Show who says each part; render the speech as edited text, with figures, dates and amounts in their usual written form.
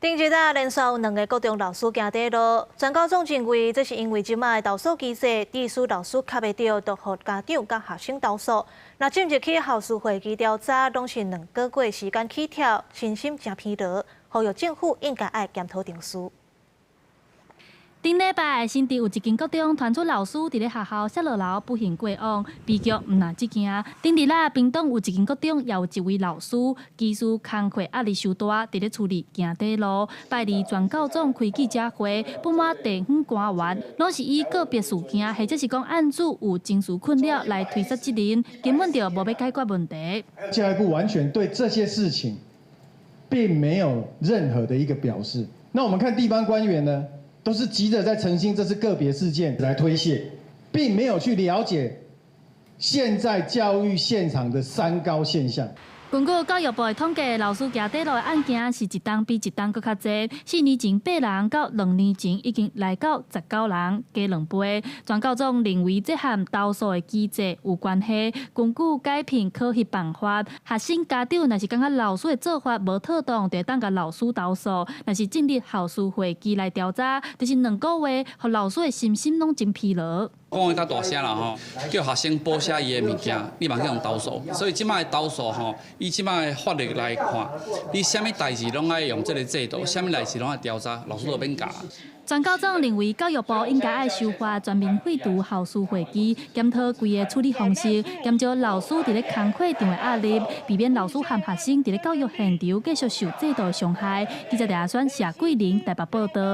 Speaker 1: 頂日啊，連續有兩个國中老師行短路，全教總認為這是因為這擺的投訴機制，致使老師較袂著，就予家長佮學生投訴。若進入去校事會議調查，攏是2個月時間起跳，身心誠疲勞，呼籲政府應該愛檢討程序。
Speaker 2: 頂禮拜，新竹有一間國中傳出老師佇咧學校摔落樓不幸過往，悲劇毋但這件。頂日仔，屏東有一間國中也有一位老師，技術工課壓力傷大，佇咧處理行短路。拜二全教總開記者會，不滿地方官員攏是以個別事件或者是講案主有情緒困擾來推卸責任，根本就無欲解決問題。
Speaker 3: 教育部完全對這些事情並沒有任何的一個表示。那我們看地方官員呢？都是急着在澄清這是個別事件來推卸，並沒有去了解現在教育現場的三高現象。
Speaker 2: 根據教育部的統計，老師行短路的案件是一冬比一冬閣較濟。4年前八人，到2年前已經來到19人，加兩倍。全教總認為這和投訴的機制有關係。根據改聘考核辦法，學生家長若是感覺老師的做法無妥當，就會當共老師投訴。若是進入校事會議來調查，就是2個月，予老師的身心攏真疲勞。
Speaker 4: 講得較大聲啦吼，叫學生補寫伊的物件，你嘛去予投訴。所以這擺的投訴吼，以這擺的法律來看，你啥物代誌攏愛用這个制度，啥物代誌攏愛調查，老師都免教。
Speaker 2: 全教總認為教育部應該愛修法全面廢除校事會議，檢討規个處理方式，減少老師佇咧工課上的壓力，避免老師和學生佇咧教育現場繼續受制度的傷害。記者李阿選、謝桂玲台北報道。